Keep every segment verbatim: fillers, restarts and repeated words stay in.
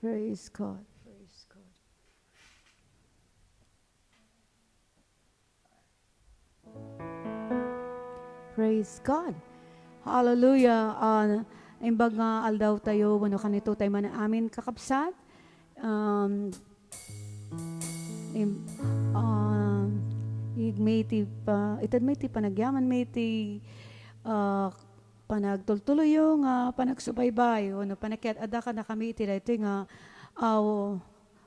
Praise God. Praise God. Praise God. Hallelujah. Ah, imbag nga aldaw tayo, wenno kanito tayo man amin, kakabsat. Um, im-, um, ig-, may ti pa-, ited may ti panagyaman, may ti, ah, panagtultuloyo nga panagsubaybay, wenno panakiad-adda kadakami iti daytoy nga, ah,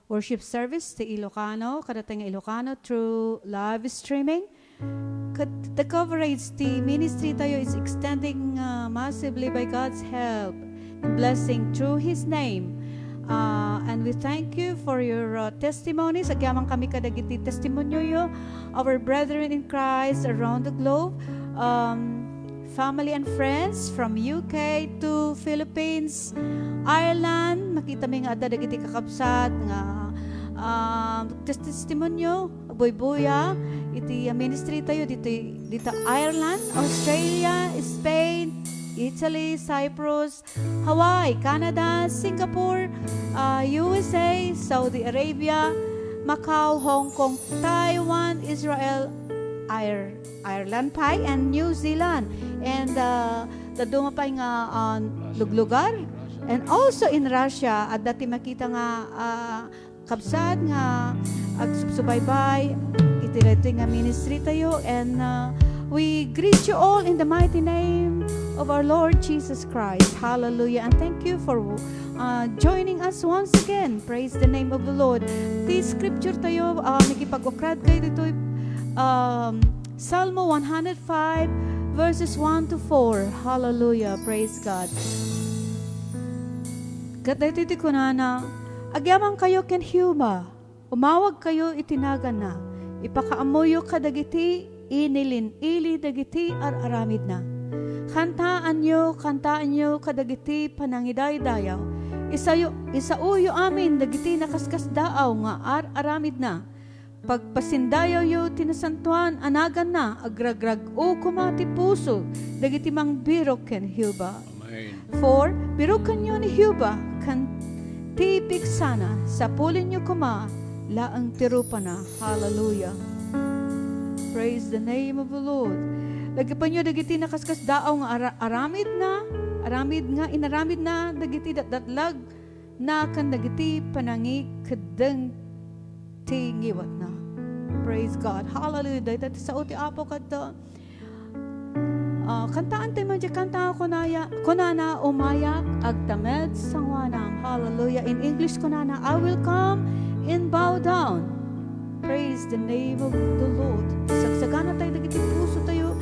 worship service ti Ilocano, kadatayo nga Ilocano through live streaming. Ket the coverage ti ministry tayo is extending, uh, massively by God's help and blessing through His name. Uh, and we thank you for your, uh, testimonies. Agyaman kami kadagiti testimonyoyo, our brethren in Christ around the globe. Um, family and friends from U K to Philippines, Ireland. Makitami nga adda dagiti kakabsat nga, ah, tes-, testimonyo, agbuybuya iti, ah, ministry tayo dito, dito Ireland, Australia, Spain, Italy, Cyprus, Hawaii, Canada, Singapore, ah, U S A, Saudi Arabia, Macau, Hong Kong, Taiwan, Israel, Air-, Ireland pay, and New Zealand. And, ah, dadduma pay nga, ah, luglugar. And also in Russia, adda ti makita nga, ah, kabsat nga agsubsubaybay iti daytoy nga ministry tayo. And, uh, we greet you all in the mighty name of our Lord Jesus Christ. Hallelujah. And thank you for, uh, joining us once again. Praise the name of the Lord. Ti scripture tayo, uh, makipag-ukrad kayo ditoy, um, Salmo one hundred five, verses one to four. Hallelujah. Praise God. Ket daytoy ti kunana, Agyamankayo ken Jehovah, umawagkayo iti naganna, ipakaammoyo kadagiti inilin-ili dagiti ar-aramidna. Kantaanyo, kantaanyo kadagiti panangidaydayaw. Isayo-, isaoyo amin dagiti nakaskasdaaw nga ar-aramidna. Pagpasindayawyo ti nasantoan a naganna, agragrag-o koma ti puso dagiti mangbirok ken Jehovah. Amen. For, birokenyo ni Jehovah, ken ti pigsana, sapulenyo koma laeng ti rupana. Hallelujah. Praise the name of the Lord. Lagipenyo dagiti nakaskasdaaw nga ara-, aramidna, aramid nga inaramidna dagiti datdatlag na ken dagiti panangikeddeng ti ngiwatna. Praise God. Hallelujah. Dayta ti sao ti Apo kadto. Ah, kantaan ti man ti kanta, kunaya-, kunana, "Umayak, agtamed, sangoanam." Hallelujah. In English, kunana, "I will come and bow down." Praise the name of the Lord. Sagsagana tayo dagiti puso tayo.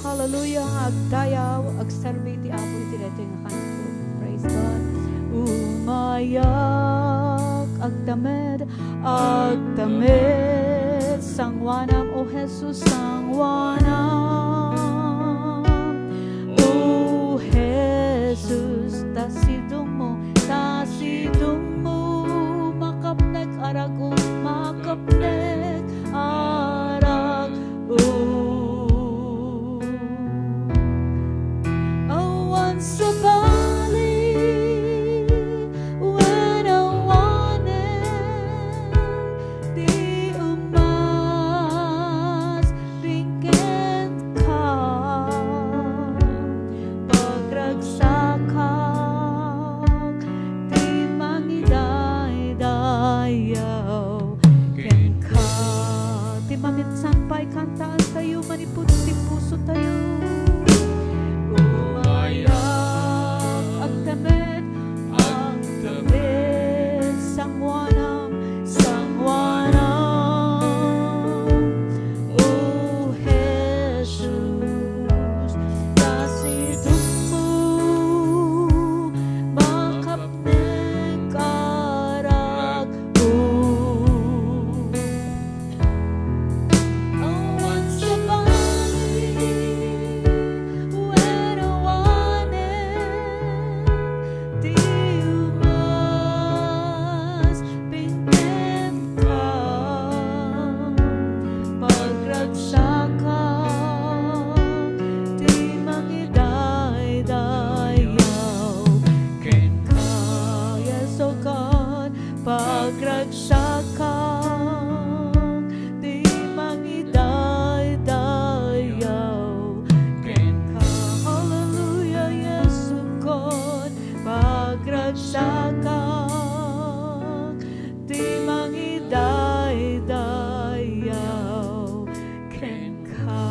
Hallelujah. Agdayaw, agserbi ti Apo iti daytoy nga kanto. Praise God. Umayak, agtamed, agtamed, sangoanam, O Jesus, sangoanam. O Jesus, ta sidongmo, ta sidongmo, makapnek arag-o, makapnek arag-o. Awan sabali, wen awanen, ti umas, pingken ka, pagragsaka, Sakak ti mangidaydayaw kenka.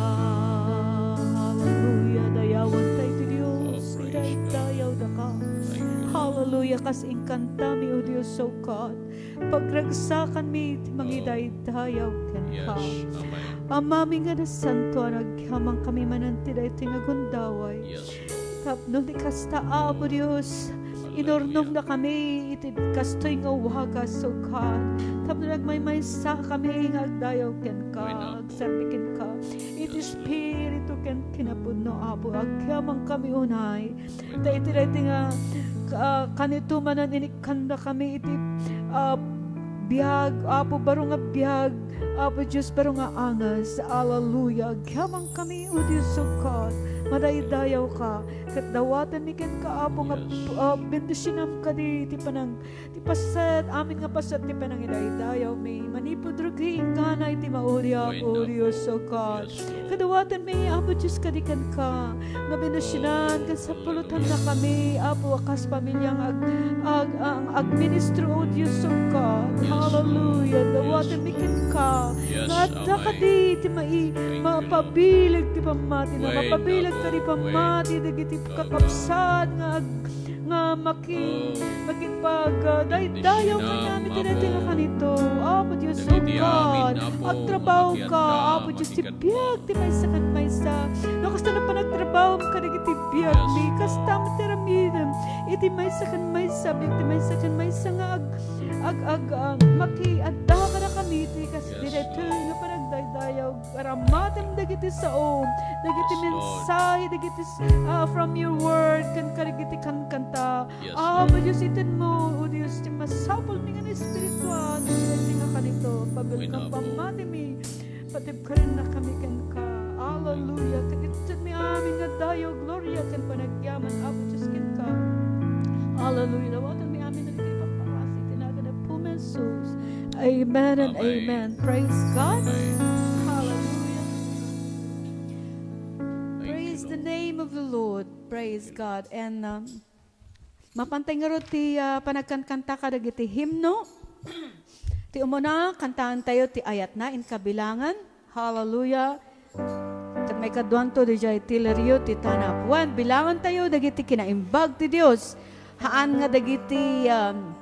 Hallelujah. Dayawen tayo ti Dios. Oh, praise God. Idaydayaw daka. Thank you. Hallelujah. Kas inkantami, O Dios, O God. Pagragsakanmi ti mangidaydayaw kenka. Yes. Amen. Amami nga nasantoan, agyamankami manen ti daytoy nga gundaway. Yes. Tapno ni kasta, Apo Dios, hallelujah, inurnongda kami iti kastoy nga wagas, O God. Tapno nagmaymaysa kami nga agdayaw kenka, amen, Apo, agserbi kenka. Iti, yes, Espiritu ken kinapudno, Apo, agyamankami unay. Amen. Ta iti daytoy nga, ah, kanito manen inikkandakami iti, ah, biag, Apo, baro nga biag, Apo Dios, baro nga anges. Hallelujah. Agyamankami, O Dios, O God. Madaydayawka. Ket dawatenmi kenka, Apo, nga, yes, ah, bendisionam kadi ti panang-, ti paset, amin nga paset ti panangidaydayawmi. Manipud rugi inggana iti maudi, Apo, O Dios, O God. Yes, Lord. Kadawatenmi, Apo Dios, kadi kenka, nga bendisionan ken sapulotannakami, Apo, a kas pamilia nga ag-, ag-, ang agministro, O Dios, O God. Yes, Lord. Hallelujah. Yes, Lord. Dawatenmi kenka, yes, nga adda, Amay, kadi ti mai-, thank you, Lord, mapabileg ti pammatina, mapabileg kadi pammati dagiti kakabsat nga ag-, nga maki-, makipag-, ah, daydayaw kaniami ti daytoy nga kanito. Apo Dios, O God, agtrabaho ka, Apo Dios, ti biag ti maysa ken maysa. No, kasta no panagtrabahom kadagiti biag mi, kasta met ti aramidem iti maysa ken maysa, biag ti maysa ken maysa nga ag-, ag-, ag-, ah, maki-, adda kadakami ti kas-, ti daytoy nga panagdaydayaw. Paramatem dagiti sao, dagiti mensahe, dagiti s-, ah, from your word, ken kadagiti kankanta. Yes, Lord. Apo Dios, itenmo, O Dios, ti masapulmi nga naespirituan, iti nga kanito, pabilkam pammatimi, patibkarennakami kenka. Hallelujah. Ket itedmi amin nga dayaw, gloria, ken panagyaman, Apo Dios, kenka. Hallelujah. Dawatenmi amin dagiti paparasi, iti nagan ni Apo Jesus. Amen and amen. Praise God. Hallelujah. Praise the name of the Lord. Praise God. And, um, mapantay ngarud ti, ah, panagkankanta kadagiti himno. Ti umuna, kantaentayo ti ayatna, Inka Bilangen. Hallelujah. Ket maikaduanto, diay ti lirio ti tanap. Wen, bilangentayo dagiti kinaimbag ti Dios. Haan nga dagiti, um,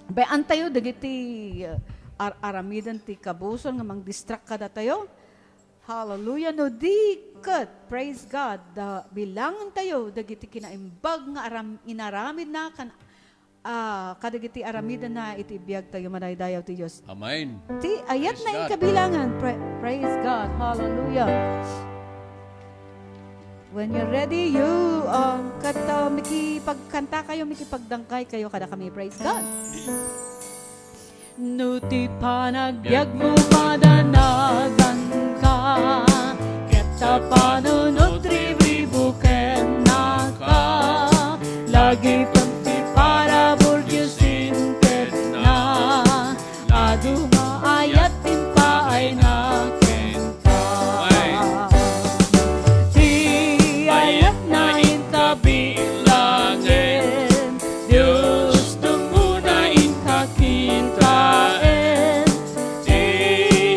bay-antayo dagiti, uh, ar-, aramiden ti kabuson nga mangdistract kadatayo. Hallelujah. No di ket, praise God, da, bilangentayo dagiti kinaimbag nga aram-, inaramidna kan-, ah, kadagiti aramidenna iti biagtayo, madaydayaw ti Dios. Amen. Ti ayatna, Inka Bilangen. Pra-, praise God. Hallelujah. When you're ready, you, um, ket, uh, makipagkantakayo, makipagdangkaykayo kadakami. Praise God. No ti panagbiagmo madanaganka, ket ta panunot ribribu kennaka, lagipem ti parabur Dios intedna, adu nga ayat ti impaayna kenka. Ti ayatna inka bilangen, Dios, dumngona inka kitaen. Ti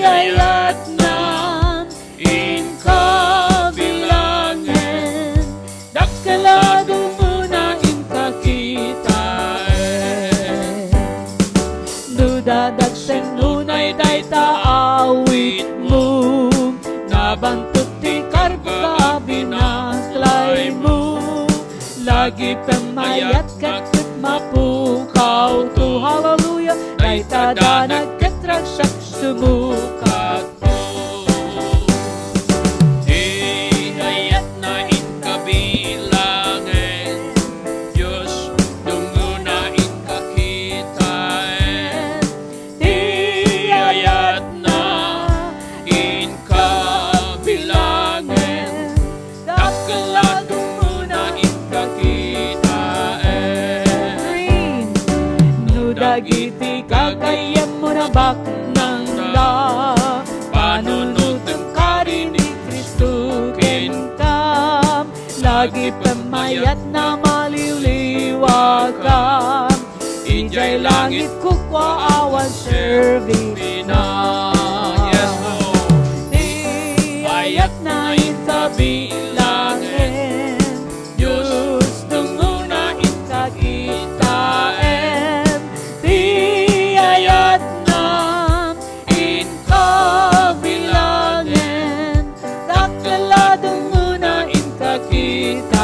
ayatna inka bilangen, dakkel a dumngona inka kitaen. No dadagsen unay dayta awitmo, nabantot ti kargo a binaklaymo. Lagipem ayat ket mapukawto. Hallelujah. Dayta danag ket ragsak sumukatko. Ti ayatna inka bilangen, Dios, dumngona inka kitaen. Ti ayatna inka bilangen, dakkel a dumngona inka kitaen. No dagiti gagayyemmo nabaknangda, panunotem kadi ni Cristo kenka, lagipem ayatna maliwliwa Kam, idiay langit kukua awan service na. Yes, Lord. Ti ayatna inka bilangen, Dios dungona inka kitaen. Ti ayatna inka bilangen, dakkel a dungona inka kitaen.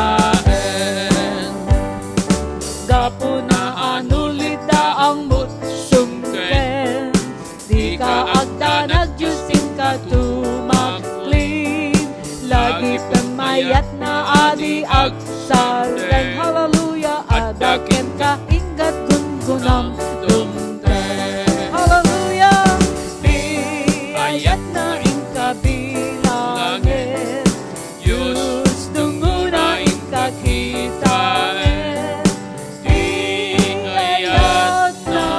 Gapuna a nulida ang mudsum ken, dika agdanag Dios inka tumaklin. Lagi pemmayatna a di agsardeng. Hallelujah. Adda kenka inggat gungunam dumteng. Hallelujah. Ti ayatna inka bilangen, Dios dungona inka kitaen. Ti ayatna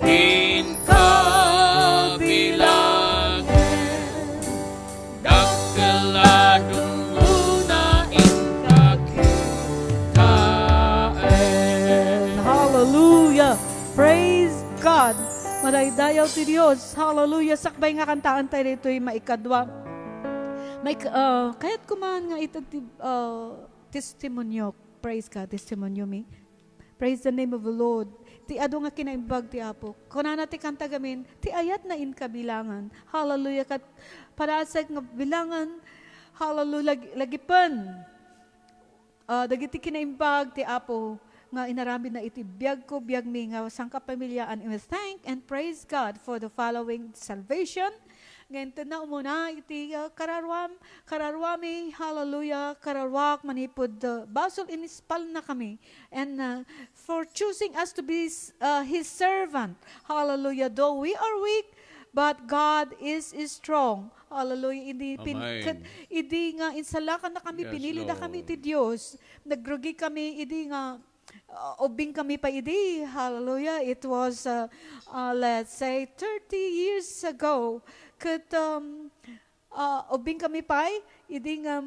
inka bilangen, dakkel a dungona inka kitaen. Hallelujah! Praise God! Madaydayaw ti Dios. Hallelujah! Sakbay nga kantaentayo ditoy maikadua. Maik-, ah, kayatko man nga ited ti, ah, testimonio. Praise God, testimonio mi. Praise the name of the Lord. Ti adu nga kinaimbag ti Apo. Kunana ti kanta gamin, ti ayatna inka bilangen. Hallelujah. Ket parasek nga bilangen. Hallelujah. Lag-, lagipen. Ah, dagiti kinaimbag ti Apo nga inaramidna iti biagko, biagmi nga sangkapamilya, and we thank and praise God for the following salvation. Nga intedna umuna iti, ah, kararuam-, kararuami, hallelujah, kararuak manipud, ah, basol inispalnakami. And, ah, for choosing us to be s-, ah, His servant. Hallelujah. Though we are weak, but God is, is strong. Hallelujah. Idi pin-, Amen. Ket idi nga insalakannakami, Yes, pinilidakami Lord. Ti Dios. Nagrugi kami idi nga, ah, ubbing kami pa idi. Hallelujah. It was, ah, ah, let's say, thirty years ago. Ket, um, ah, ubbing kami pay, idi nga,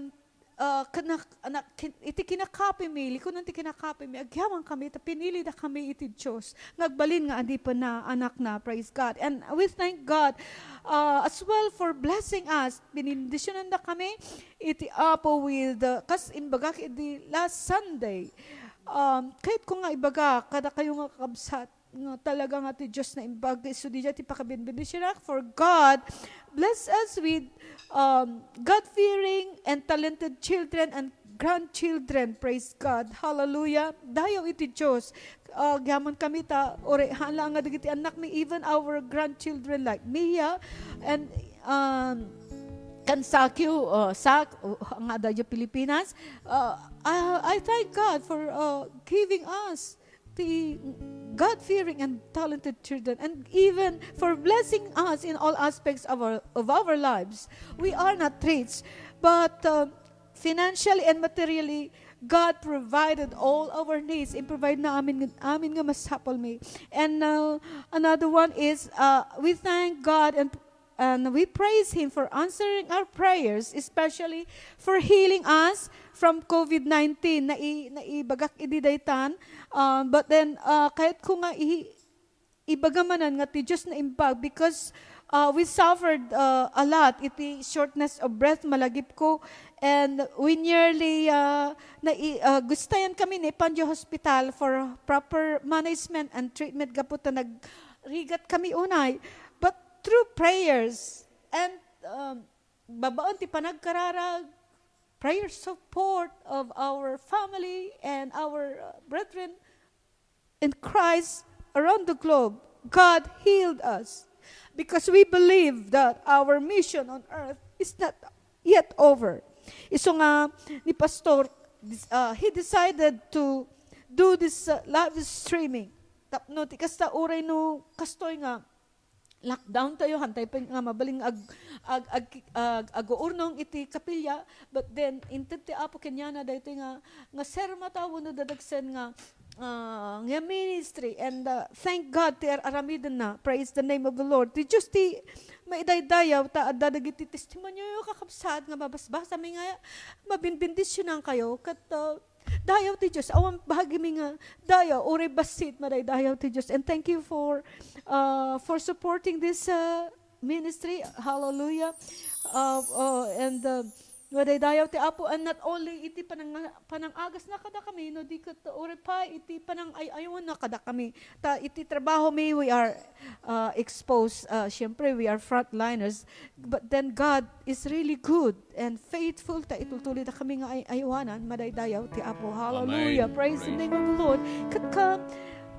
ah, kana-, anak, kin-, iti kinakapimi, likunan ti kinakapimi, agyaman kami, ta pinilidakami iti Dios. Nga agbalin nga adipen na anakna, praise God. And we thank God, ah, as well for blessing us. Binindisionandakami iti Apo with, ah, kas imbagak iti last Sunday. Um, kayatko nga ibaga kadakayo nga kakabsat, nga talaga nga ti Dios naimbag, isu diay ti pakabinbendisionak. For God bless us with, um, God-fearing and talented children and grandchildren. Praise God. Hallelujah. Dayaw iti Dios. Ah, agyaman kami ta, ore, haan lang nga dagiti annakmi, even our grandchildren like Mia and, um, Kansakyo, uh, Sak, uh, nga adda Pilipinas. Uh, I, I thank God for, uh, giving us the God-fearing and talented children, and even for blessing us in all aspects of our, of our lives. We are not rich, but, uh, financially and materially, God provided all our needs. Improvide na amin, amin nga masapulmi. And, uh, another one is, uh, we thank God and And we praise Him for answering our prayers, especially for healing us from covid nineteen. Nai-, naibagak idi daytan. Um, but then, uh, kayatko nga i-, ibaga manen nga ti Dios naimbag because, uh, we suffered, uh, a lot iti shortness of breath, malagipko, and we nearly, uh, nai-, uh, gustayan kami naipan di hospital for proper management and treatment gapu ta nagrigat kami unay. But through prayers and, um, babaen ti panagkararag, prayer support of our family and our, uh, brethren in Christ around the globe, God healed us because we believe that our mission on earth is not yet over. Isu nga ni Pastor, dis-, uh, he decided to do this, uh, live streaming. Tapno ti kasta, uray no kastoy nga lockdown tayo, hantay pa nga mabalin ag-, ag-, ag-, ag-, aguurnong iti kapilya, but then, inted ti Apo kenkuana daytoy nga, nga sermon wenno dadagsen nga, ah, nga ministry, and, ah, thank God ti ar-, aramidenna. Praise the name of the Lord. Ti Dios ti maidaydayaw, ta adda dagiti testimonio, kakabsat, nga mabasbasami nga mabinbendisionankayo, ket, ah, dayaw ti Dios. Awan bagimi nga dayaw, uray bassit, madaydayaw ti Dios. And thank you for, uh, for supporting this, uh, ministry. Hallelujah. Uh, uh, and, uh, madaydayaw ti Apo, and not only iti panang-, panangagasna kadakami, no di ket uray pay iti panangay-ayona kadakami. Ta iti trabahomi, we are, uh, exposed. Uh, siyempre, we are frontliners. But then God is really good and faithful. Ta itultulidakami nga ay-, aywanan, madaydayaw ti Apo. Hallelujah. Amen. Praise the name of the Lord. Ket ka,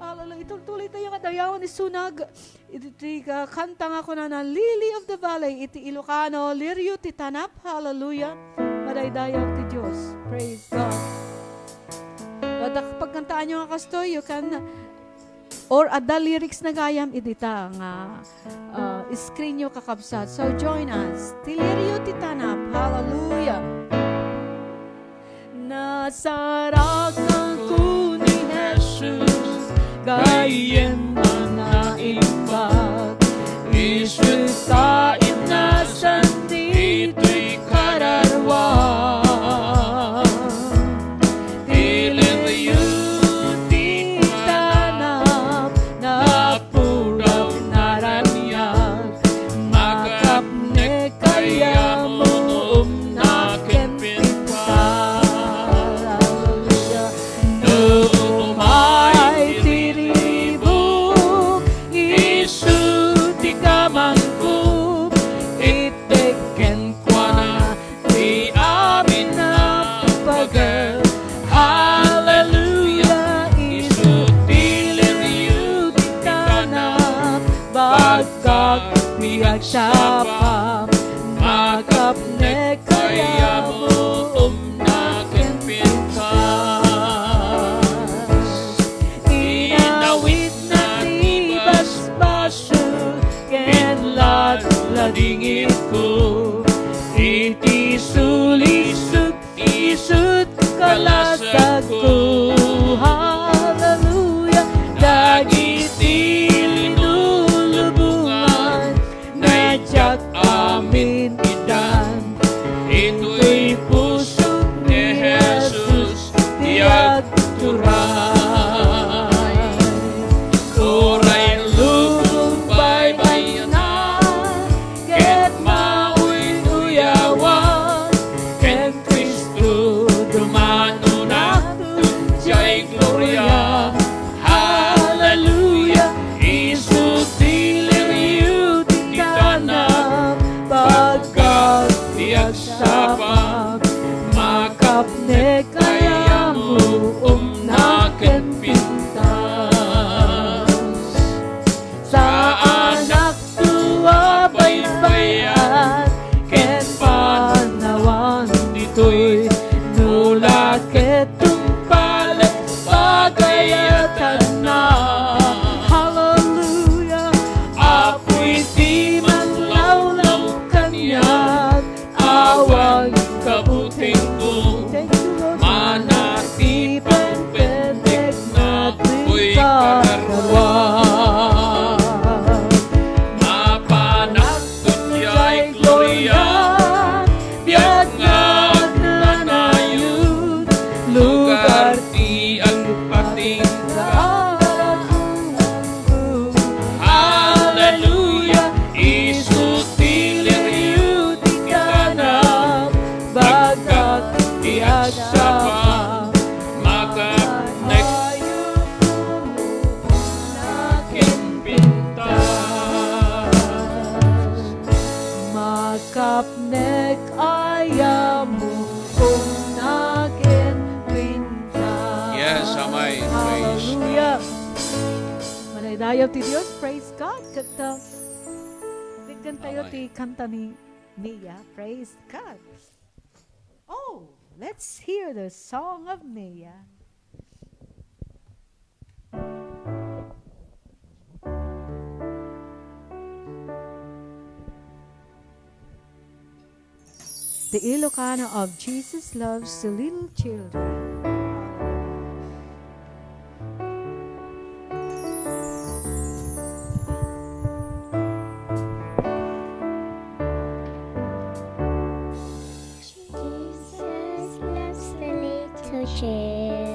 hallelujah. Itultulitayo nga dayawen isuna iti, iti, uh, kanta nga kunana, Lily of the Valley, iti Ilocano, Lirio ti Tanap. Hallelujah. Madaydayaw ti Dios. Praise God. Wadda pagkantaanyo nga kastoy, you can, or adda lyrics na gayam, idita nga, uh, screenyo, kakabsat. So join us. Ti Lirio ti Tanap. Hallelujah. Nasarakanko ni Jesus, gayyem a naimbag. Isu ta innasan ditoy kararuan. Ti lirio ti tanap, napudaw, naraniag, makapnek, kayam no umna ken pintas. Hallelujah. No umay ti ribuk, isu ti kamangko, itdek kenkuana ti amin a paget. Hallelujah. Isu ti lirio ti tanap, bagkak ti agsapa, makapnek, kayam no umna ken pintas. Inawitna ti basbasol ken ladladingitko, iti sulisog isu't kalasagko. Hallelujah. Dagiti linulubongan, naidiak amin itan. Itoy pusok ni Jesus ti agturay. Uray lubong baybayna ket mauyuyawan, ken Cristo dumanonak diay gloria. Hallelujah! Isu ti lirio ti tanap, bagkak ti agsapa, makapnek, kayam no umna ken pintas. Saanakto a baybay-an ken panawan ditoy, no la ket tungpalen, pagayatanna. Hallelujah! Apo ti manglawlaw kaniak, awan kabutengko. Thank you, Lord. Mana ti pangpendek na toy kararuan. Mapanak diay gloria, biag nga agnanayon, lugar ti agpatingga. Hallelujah! Isu ti lirio ti tanap, bagkak ti agsapa, makapnek, ken pintas. Makapnek, kayam no umna ken pintas. Yes, Amay. Praise God. Hallelujah. Madaydayaw ti Dios. Praise God. Ket, uh, bigyan tayo ti kanta ni Mia. Praise God. Oh, let's hear the song of Mia. The Ilocano of Jesus loves the little children. Jesus loves the little children.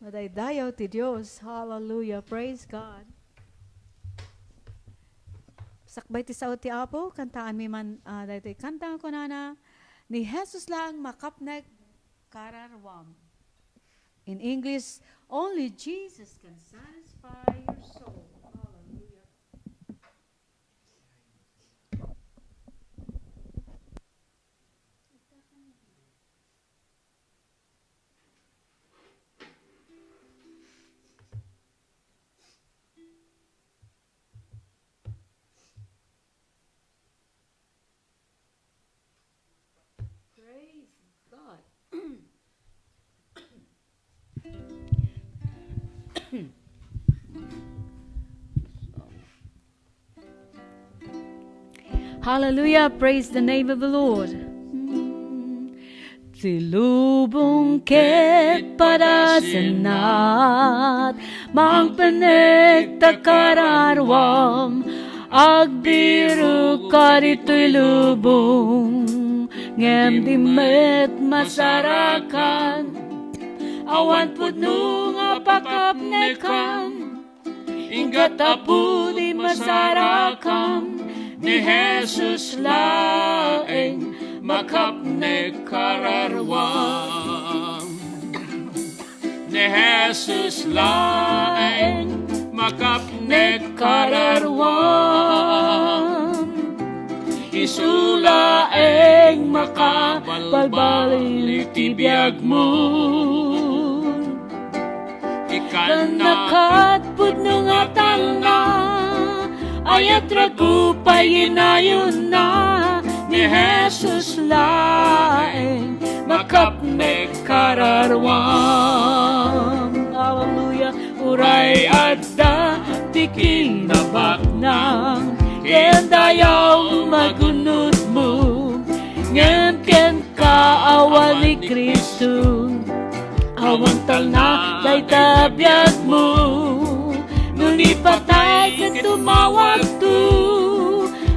Daydayaw ti Dios. Hallelujah. Praise God. Sakbay ti sao ti Apo, kantaanmi man, ah, daytoy kanta nga kunana, "Ni Jesus laeng makapnek kararuam." In English, "Only Jesus can satisfy your soul." Hallelujah. Praise God. Hallelujah. Praise the name of the Lord. Ti lubong ket padasennat, mangpennek ta kararuam, agbirok kaditoy lubong, ngem di met masarakan, awan pudno nga pakapnekan. Inggat, Apo, ti masarakam, ni Jesus laeng makapnek kararuam. Ni Jesus laeng makapnek kararuam. Isu laeng makabalbal iti biagmo. Ikanna ket pudno nga talna, ayat ragu pay inayonna, ni Jesus laeng makapnek kararuam. Hallelujah. Uray adda ti kinabaknang, ken dayaw magunotmo, ngem kenka awan ni Cristo. Awan talna dayta biagmo, no ni patay ket tumawagto,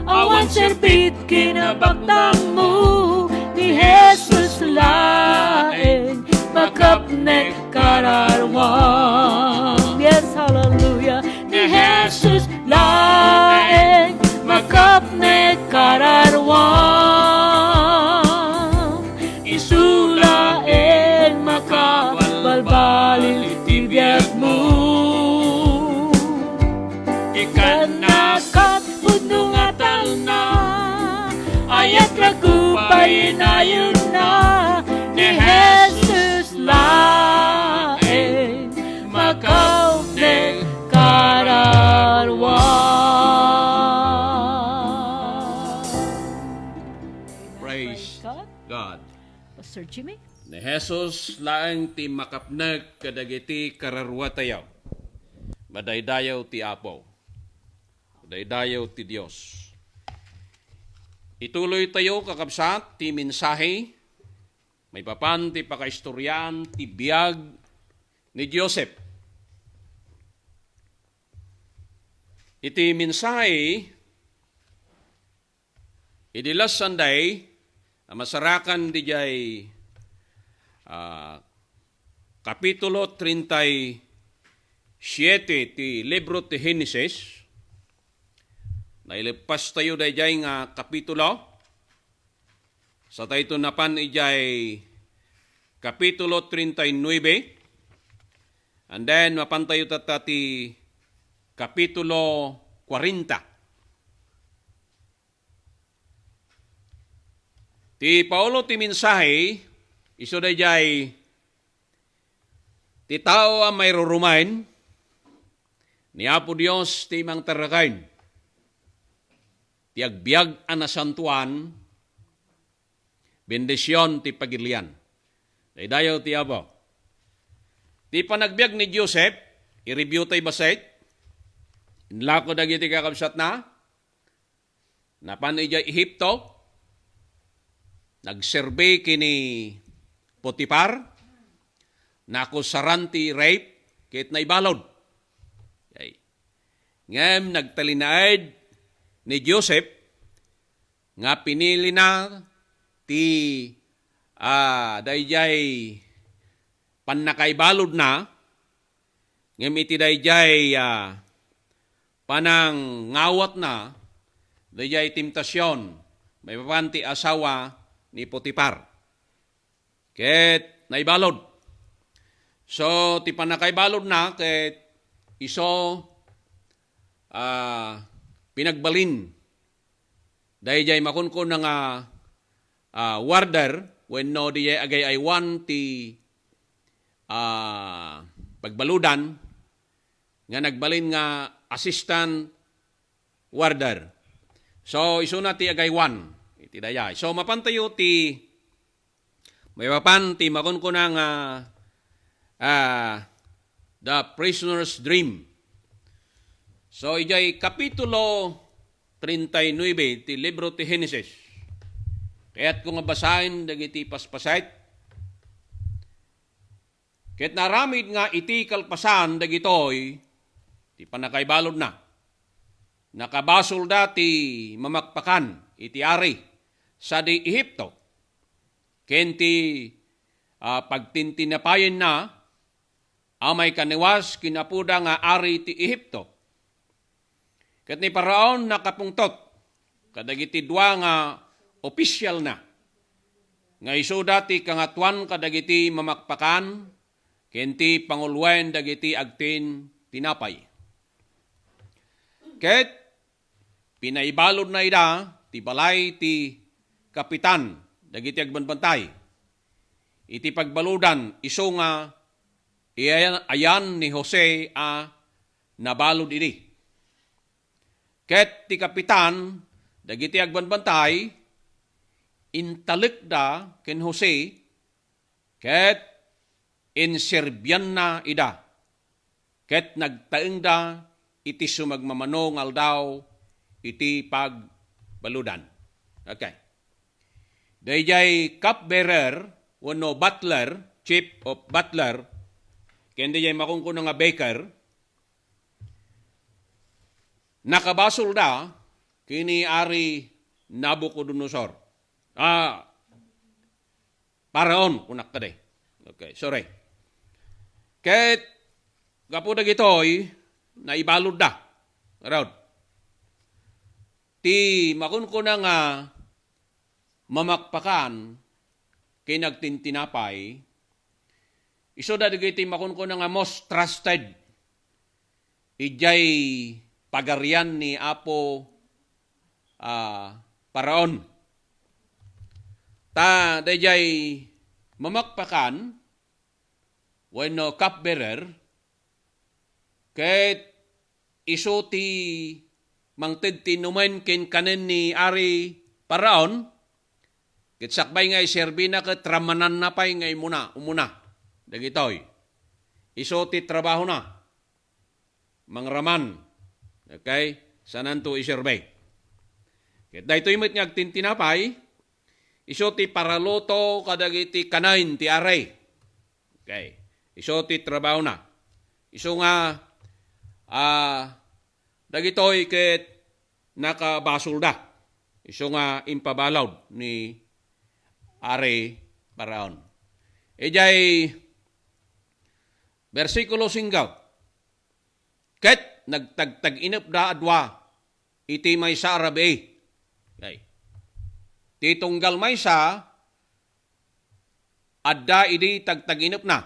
awan serbit kinabaknangmo, ni Jesus laeng makapnek kararuam. Yes, hallelujah. Ni Jesus laeng makapnek kararuam. Isu laeng makabalbal iti biagmo. Ikanna ket pudno nga talna, ayat ragu pay inayonna, ni Jesus laeng makapnek kararuam. Praise God. Pastor Jimmy? Ni Jesus laeng ti makapnek kadagiti kararuatayo. Madaydayaw ti Apo. Madaydayaw ti Dios. Ituloytayo, kakabsat, ti mensahe maipapan ti pakaistoriaan ti biag ni Joseph. Iti mensahe, idi last Sunday, a masarakan didiay, ah, Kapitulo treinta y siete ti libro ti Genesis, naileppastayo daydiay nga kapitulo. Satayto napan idiay Kapitulo treinta y nueve, and then mapantayo tatta ti Kapitulo cuarenta. Ti Paolo ti mensahe, isu daydiay ti tao a mairurumaen, ni Apo Dios ti mangtarraken. Ti agbiag a nasantoan, bendision ti pagilian. Daydayaw ti Apo. Ti panagbiag ni Joseph, i-review tay bassit. Inlako dagiti kakabsatna. Napan idiay Egipto, nagserbi ken ni Potifar, naakusaran ti rape ket naibalud. Okay. Ngem nagtalinaed ni Joseph nga pinilina ti, ah, daydiay pannakaibaludna, Ngem iti daydiay, ah, panangawatna, daydiay temptasion, maipapan ti asawa ni Potifar. Ket naibalud. So, ti pannakaibaludna ket isu, ah, pinagbalin daydiay makunkuna nga, ah, warder wenno daydiay agay-aywan ti, ah, pagbaludan nga nagbalin nga assistant warder. So, isuna ti agaywan iti daydiay. So, mapantayo ti maipapan ti makunkuna nga, ah, The Prisoner's Dream. So, idiay Kapitulo treinta y nueve ti libro ti Genesis. Kayatko nga basaen dagiti paspaset. Ket naaramid nga iti kalpasan dagitoy ti pannakaibaludna, nakabasolda ti mamakpakan iti ari sadi Egipto ken ti, ah, pagtintinapayenna a maikaniwas ken apoda nga ari ti Egipto. Ket ni Faraon nakapungtot kadagiti dua nga opisialna nga isuda ti kangatoan kadagiti mamakpakan ken ti panguloen dagiti agtin-, tinapay. Ket pinaibaludna ida ti balay ti kapitan dagiti agbambantay iti pagbaludan, isu nga iyan-, ayan ni Jose a nabalud idi. Ket ti kapitan dagiti agbambantay intalekda ken Jose ket inserbianna ida, ket nagtaengda iti sumagmamano nga aldaw iti pagbaludan. Okay. Daydiay cupbearer wenno butler, chief of butler, ken daydiay makunkuna nga baker, nakabasolda ken ni Ari Nabucodonosor. Ah, Faraon, kunak kadi. Okay, sorry. Ket gapu dagitoy, naibaludda. Ngarud, ti makunkuna nga mamakpakan ken agtintinapay, isuda dagiti makunkuna nga most trusted idiay pagarian ni Apo, ah, Faraon. Ta daydiay mamakpakan wenno cupbearer, ket isu ti mangted ti inumen ken kanen ni Ari Faraon, ket sakbay nga iserbina ket ramananna pay nga imuna, umuna. Dagitoy. Isu ti trabahona. Mangraman. Okay? Sananto iserbi. Ket daytoy met nga agtintinapay, isu ti paraluto kadagiti kanayon ti ari. Okay. Isu ti trabahona. Isu nga, ah, dagitoy ket nakabasolda. Isu nga impabalud ni Ari Faraon. Idiay bersikulo singko, ket nagtagtag-inepda a dua iti maysa a rabii. Okay. Ti tunggal maysa, adda idi tagtag-inepna.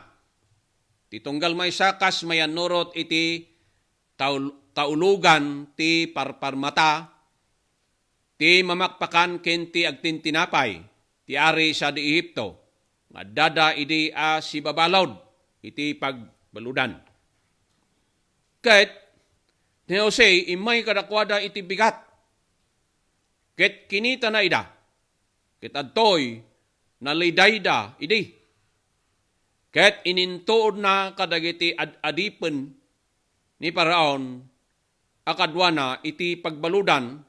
Ti tunggal maysa, kas mayannurot iti kaul-, kaulogan ti parparmata, ti mamakpakan ken ti agtintinapay, ti ari sadi Egipto, nga addada idi a sibabalud iti pagbaludan. Ket ni Jose immay kadakuada iti bigat, ket kinitana ida, ket adtoy nalidayda idi. Ket inintuodna kadagiti ad-adipen ni Faraon a kaduana iti pagbaludan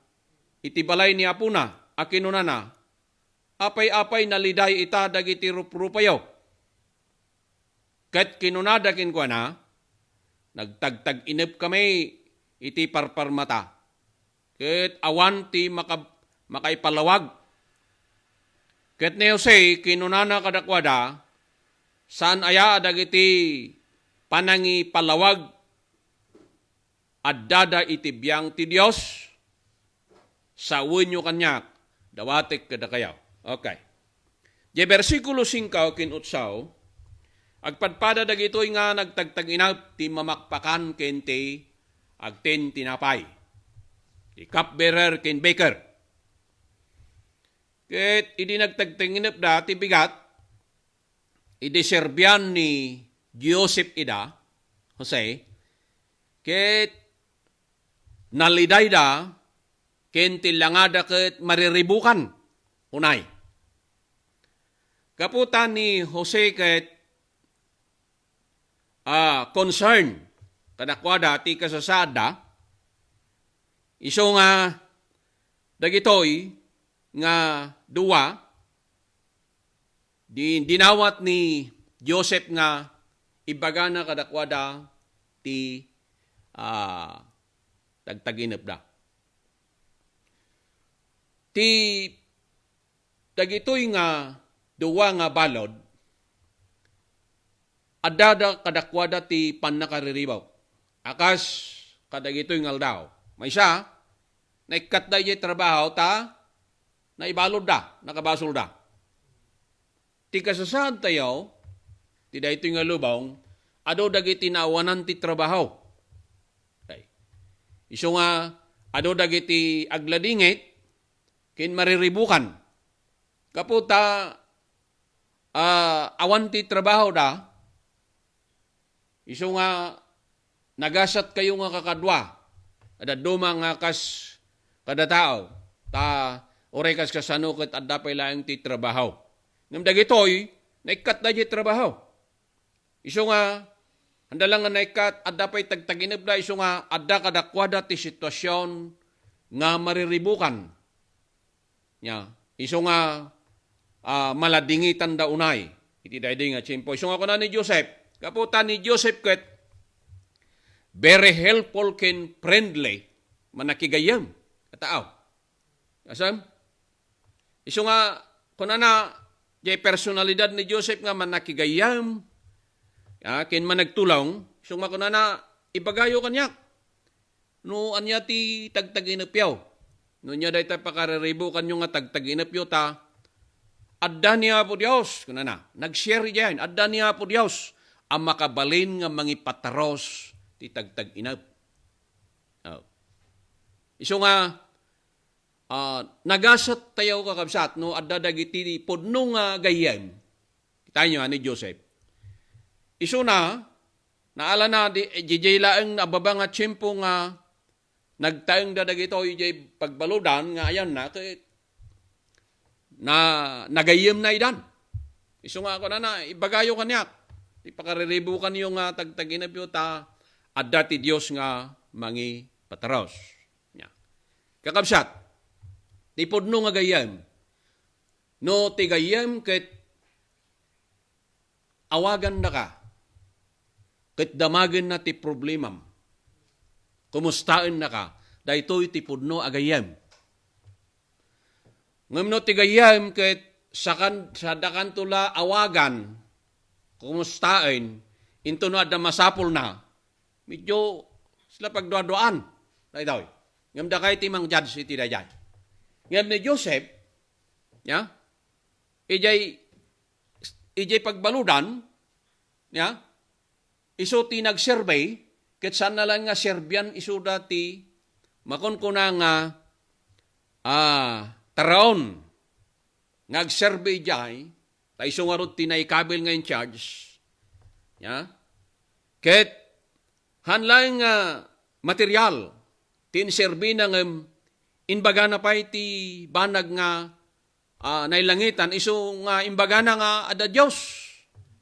iti balay ni apona a kinunana, "Apay-apay naliday ita dagiti ruprupayo?" Ket kinunada kenkuana, "Nagtagtag-inepkami iti parparmata, ket awan ti maka-, makaipalawag." Ket ni Jose kinunana kadakuada, "Saan aya dagiti panangipalawag addada iti biang ti Dios, sawenyo kaniak, dawatek kadakayo. Okay. Diay bersikulo singko ken otso, agpadpada dagitoy nga nagtagtag-inep ti mamakpakan ken ti agten tinapay, ti cupbearer ken baker. Ket idi nagtagtag-inepda ti bigat, idi serbian ni Joseph ida, Jose, ket nalidayda ken ti langada ket mariribukan unay. Gapu ta ni Jose ket, ah, concern kadakuada ti kasasaadda, isu nga dagitoy nga dua, di, dinawat ni Joseph nga ibagana kadakuada ti, ah, tagtag-inepda. Ti dagitoy nga dua nga balud, addada kadakuada ti pannakariribu a kas kadagitoy nga aldaw. Maysa, naikkatda idiay trabaho ta naibaludda, nakabasolda. Ti kasasaadtayo, ti daytoy nga lubong, adu dagiti naawanan ti trabaho. Okay. Isu nga, adu dagiti agladingit, ken mariribukan. Gapu ta, ah, awan ti trabahoda, isu nga nagasatkayo nga kakadua, a dadduma nga kas kada tao, ta uray kas kasano ket adda pay laeng ti trabaho. Ngem dagitoy, naikkatda diay trabaho. Isu nga, anda lang nga naikkat, adda pay tagtag-inepda, isu nga, adda kadakuada ti situasion nga mariribukan. Nya, isu nga, ah, maladingitanda unay iti daydi nga tiempo. Isu nga kuna ni Joseph, gapu ta ni Joseph ket very helpful ken friendly, manakigayyem a tao. Asam? Isu nga, kunana, diay personalidad ni Joseph nga manakigayyem, ah, ken managtulong, isu nga kunana, ibagayo kaniak no ania ti tagtag-inepyo. No ania dayta pakariribukanyo nga tagtag-inepyo, ta adda ni Apo Dios, kunana, nag-share diay, adda ni Apo Dios a makabalin nga mangipatarus ti tagtag-inep. Oh. Isu nga, ah, nagasattayo, kakabsat, no adda dagiti pudno nga gayyem. Kitaenyo, a, ni Joseph. Isuna, naalana, di, diay laeng a baba nga tiempo nga nagtaengda dagitoy diay pagbaludan nga ayanna, ket na, nagayyemna idan. Isu nga kunana, ibagayo kaniak ti pakariribukanyo nga tagtag-inepyo ta adda ti Dios nga mangipatarus. Nya. Kakabsat, ti pudno nga gayyem. No ti gayyem ket awagannaka, ket damagenna ti problemam, kumustaennaka, daytoy ti pudno a gayyem. Ngem no ti gayyem ket sakan-, sadakanto la awagan, kumustaen, intono adda masapulna, medyo sila pagduaduaan. Daytoy. Ngem dakay ti mang-judge iti daydiay. Ngem ni Joseph, ya, idiay, idiay pagbaludan, ya, isu ti nagserbi, ket saanna laeng nga serbian isuda ti makunkuna nga, ah, taraon nga agserbi idiay, ta isu ngarud ti naikabil nga in charge. Ya? Ket, han laeng nga material ti inserbina ngem imbagana pay ti banag nga, ah, nailangitan, isu nga imbagana nga adda Dios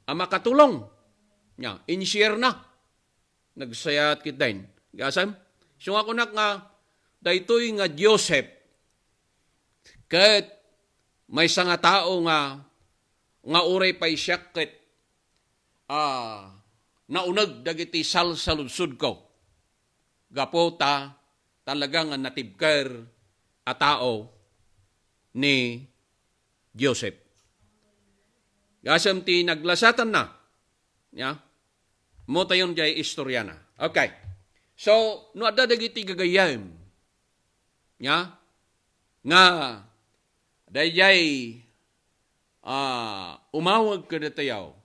a makatulong. Nya, in-share na. Nagsayat kitaen. Gasam? Isu nga kunak nga, daytoy nga Joseph, ket maysa nga tao nga, nga uray pay siak ket, ah, nauneg dagiti salsaludsodko. Gapu ta talaga nga natibker a tao ni Joseph. Gasem ti naglasatanna, ya, mutayon diay istoriana. Okay. So, no adda dagiti gagayyem, nya, nga daydiay, ah, umawag kadatayo,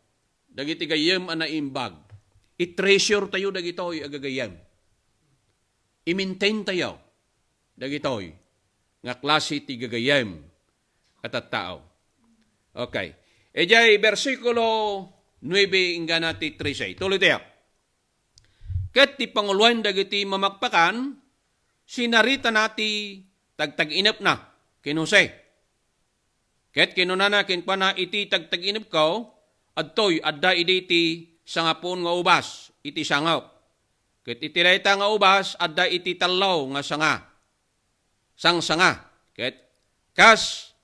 dagiti gayyem a naimbag, i-treasure tayo dagitoy a gagayyem. I-maintain tayo dagitoy nga klase ti gagayyem a tattao. Okay. Idiay bersikulo nuebe inggana ti trese. Tuloy tayo. Ket ti panguloen dagiti mamakpakan, sinaritana ti tagtag-inepna ken Jose. Ket kinunana kenkuana, "Iti tagtag-inepko, adtoy, adda idi ti sangapuon nga ubas iti sangok. Ket iti dayta nga ubas, adda iti tallo nga sanga, sangsanga. Ket kas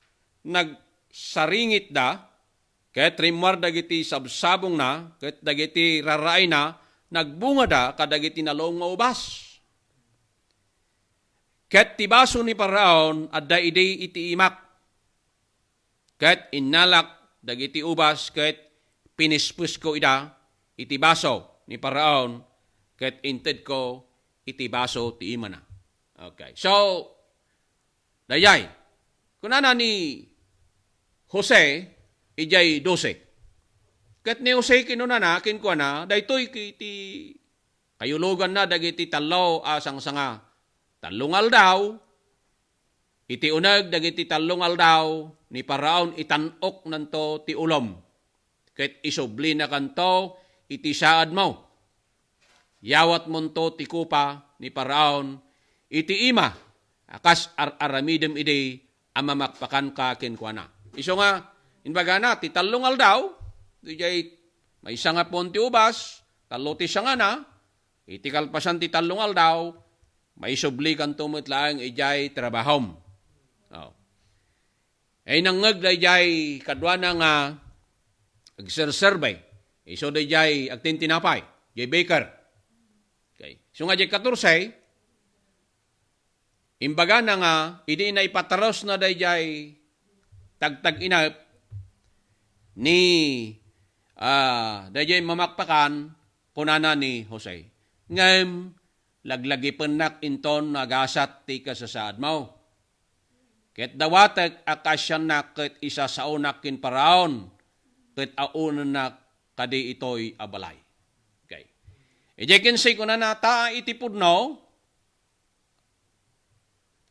nagsaringitda, ket rimmuar dagiti sabsabongna, ket dagiti raraayna, nagbungada kadagiti nalom nga ubas. Ket ti baso ni Faraon adda idi iti imak." Ket innalak dagiti ubas ket pinispesko ida iti baso ni Faraon ket intedko iti baso ti imana. Okay. So, dayay, kunana ni Jose, idiay dose. Ket ni Jose kinunana kenkuana, daytoy ti kayuloganna dagiti tallo a sangsanga. Tallo nga aldaw, iti uneg dagiti tallo nga aldaw, ni Faraon itan-oknanto ti ulom, ket isublinakanto iti saadmo. Yawatmonto ti kopa ni Faraon iti ima a kas ar-aramidem idi a mamakpakanka kenkuana. Isu nga, imbagana, ti tallo nga aldaw, idiay maysa nga puon ti ubas, tallo ti sangana, iti kalpasan ti tallo nga aldaw, maisublikanto met laeng idiay trabahom. Oh. Ay nangngeg daydiay kaduana nga agserserbi. Isu daydiay agtintinapay, diay baker. Okay. Isu nga diay katorse, imbagana nga idi naipatarusna daydiay tagtag-inep ni, ah, daydiay mamakpakan, kunana ni Jose, "Ngem laglagipennak inton nagasat ti kasasaadmo. Ket dawatek a kaasiannak ket isasaonak ken Faraon ket aunennak kadi itoy a balay." Okay. Idiay kinse kunana, "Ta iti pudno,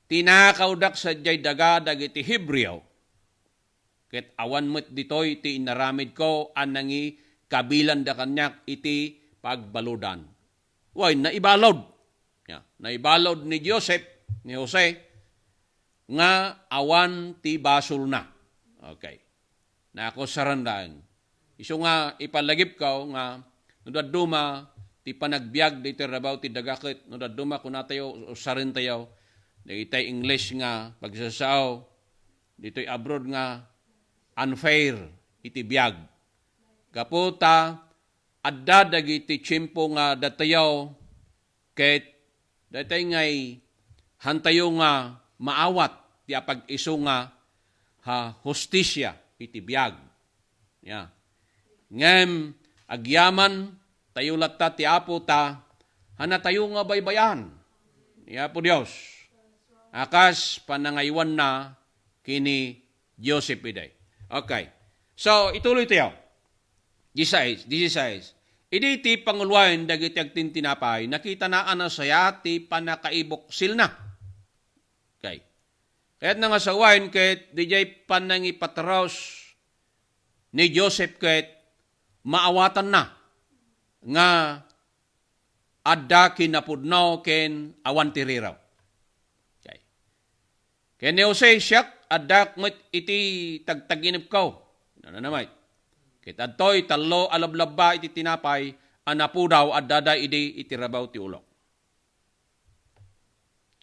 tinakawdak sadiay daga dagiti Hebreo, ket awan met ditoy ti inaramidko a nangikabilanda kaniak iti pagbaludan." Wen, naibalud. Ya, naibalud ni Joseph, ni Jose, nga awan ti basolna. Okay. Nakusaren laeng. Isu nga ipalagipko nga no dadduma ti panagbiag ditoy rabaw ti daga ket no dadduma kunatayo, usarentayo, dagitay English nga pagsasao ditoy abroad nga unfair iti biag. Gapu ta adda dagiti tiempo nga datayo ket daytay ngay hantayo nga maawat ti apag-isu nga, ha, hustisia iti biag. Ya. Ngem agyaman tayo latta ti Apo ta hanatayo nga baybay-an ni Apo Dios a kas panangaywanna ken ni Joseph idi. Okay. So, ituloy tayo. Disisais, disisais. Idi ti panguloen dagiti agtintinapay, nakitana a nasayaat ti pannakaibuksilna. Okay. Kayatna nga sawen ket didiay panangipatarus ni Joseph ket maawatanna nga adda kinapudno ken awan ti riraw. Okay. Ken ni Jose, "Siak, addak met iti tagtaginepko." Nananamay. Ket adtoy tallo a lablabba iti tinapay a napudaw addada idi iti rabaw ti ulok.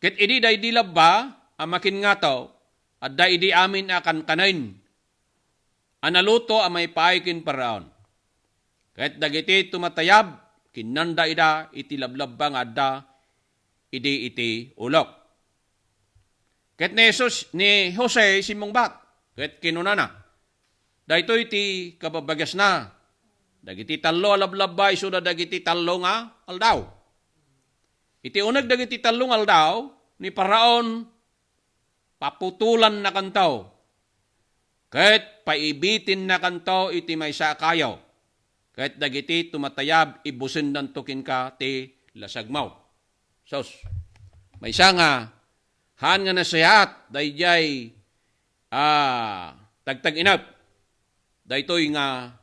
Ket idi daydi labba a makinngato, adda idi amin a kankanen a naluto a maipaay ken Faraon. Ket dagiti tumatayab, kinnanda ida iti lablabba nga adda idi iti ulok. Ket ni Jesus, ni Jose simmungbat, ket kinunana, "Daytoy ti kababagasna dagiti tallo a lablabba isuda dagiti tallo nga aldaw." Iti uneg dagiti tallo nga aldaw ni Faraon, paputolannakanto, ket paibitinnakanto iti maysa a kayo, ket dagiti tumatayab, ibusendanto kenka ti lasagmo. Sus, maysa nga haan nga nasayaat daydiay, ah, tagtag-inep, daytoy nga,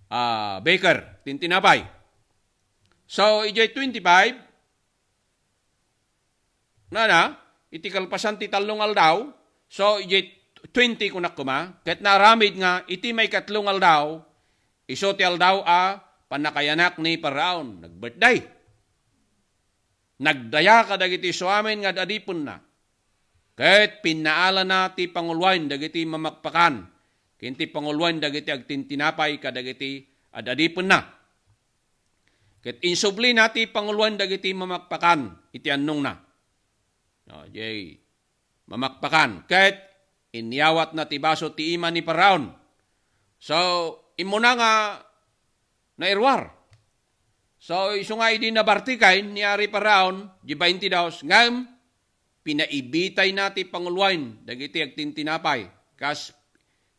ah, beker, tintinapay. So, idiay twenty-five, nana, iti kalpasan ti tallo nga aldaw, so, idiay twenty kunak koma, ket naaramid nga iti maikatlo nga aldaw, isu ti aldaw a pannakayanak ni Faraon, nag-birthday. Nagdaya kadagiti suamin nga ad-adipenna, ket pinnaalana ti panguloen dagiti mamakpakan ken ti panguloen dagiti agtintinapay kadagiti ad-adipenna. Ket insublina ti panguloen dagiti mamakpakan iti annongna. No, jay mamakpakan, ket inyawatna ti baso ti ima ni Faraon. So, immuna nga nairuar. So, isu nga idi nabartikay ni Ari Faraon, di baintidos, ngem pinaibitayna ti panguloen dagiti agtintinapay, kas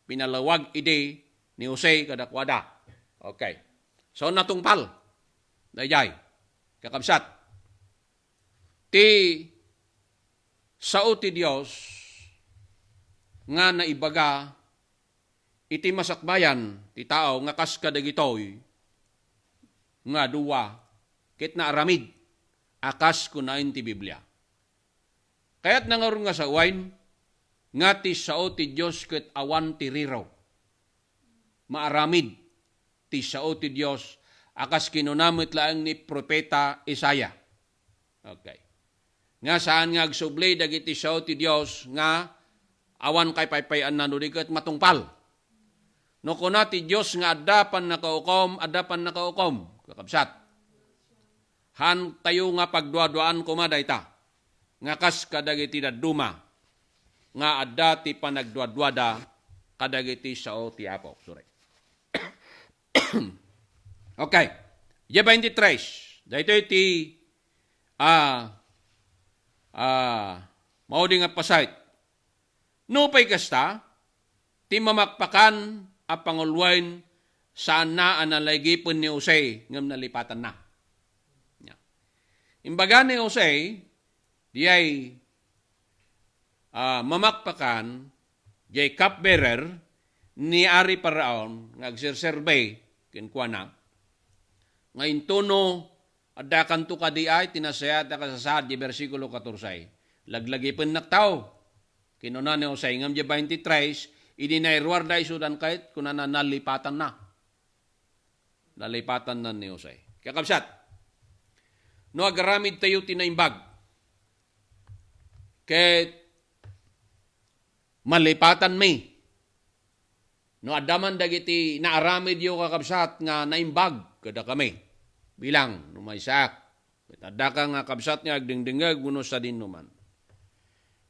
pinalawag idi ni Jose kadakuada. Okay. So, natungpal. Daydiay, kakabsat. Ti sao ti Dios nga naibaga iti masakbayan ti tao nga kas kadagitoy nga dua ket naaramid a kas kunaen ti Biblia. Kayatna ngarud nga sawen nga ti sao ti Dios ket awan ti riro. Maaramid ti sao ti Dios a kas kinuna met laeng ni Profeta Isaiah. Okay. Nga saan nga agsubli dagiti sao ti Dios nga awan kaipaypayaanna no di ket matungpal. No kuna ti Dios nga adda pannakaukom, adda pannakaukom, kakabsat. Haantayo nga pagduaduaan koma dayta, nga kas kadagiti dadduma, nga adda ti panagduaduada kadagiti sao ti Apo. Sorry. Okay. Dia twenty-three. Daytoy ti, ah, ah, maudi nga pasait. Nupay kasta, ti mamakpakan a panguloen saanna a nalaigipen ni Jose ngem nalipatanna. Nya. Imbaga ni Jose, diay, ah, mamakpakan, diay cupbearer ni Ari Faraon nga agserserbi kenkuana, nga intono addakanto kadi ay ti nasayaat a kasasaad di bersikulo katorse. Laglagipennakto, kinuna ni Jose, ngem di twenty-three, idi nairuarda isudan ket, kunana, nalipatanna. Nalipatanna ni Jose. Kakabsat, no agaramid tayo ti naimbag, ket malipatanmi. No adda man dagiti naaramidyo, kakabsat, nga naimbag kadakami, bilang no maysaak, ket addaka nga kabsat nga agdengdengngeg wenno sadinoman.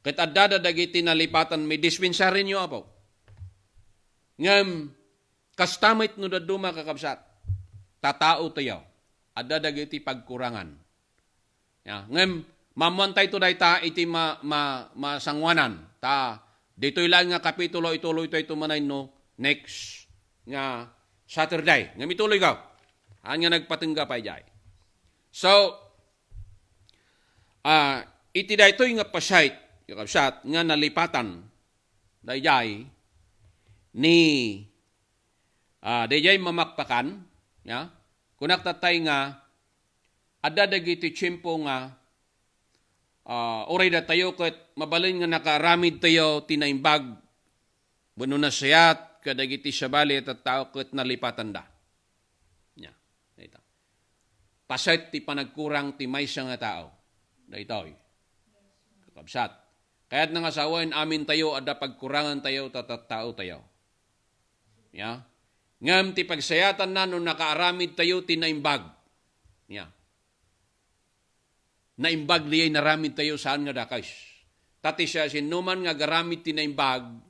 Ket addada dagiti nalipatanmi, dispensarinyo, Apo. Ngem kasta met no dadduma, kakabsat, ta tao tayo, adda dagiti pagkurangan. Ya, ngem maammoantayto dayta iti ma-, ma-, masangoanan. Ta ditoy laeng nga kapitulo, ituloytoy ito manay no next nga Saturday. Ngem ituloyko. Haan nga nagpatengga pay diay. So, ah, iti daytoy nga pasait, kakabsat, nga nalipatan daydiay ni, ah, daydiay mamakpakan, ya. Kunak tatay nga, adda dagiti tiempo nga, ah, uray datayo ket mabalin nga nakaaramidtayo ti naimbag wenno nasayaat kadagiti sabali a tattao ket nalipatanda. Nya, dayta. Paset ti panagkurang ti maysa nga tao. Daytoy. Kakabsat. Kayatna nga sawen, amintayo, adda pagkurangantayo, ta tattaotayo. Ya. Ngem ti pagsayaatanna no nakaaramidtayo ti naimbag. Ya. Naimbag diay naramidtayo, saan nga dakes. Ta ti siasinoman nga agaramid ti naimbag,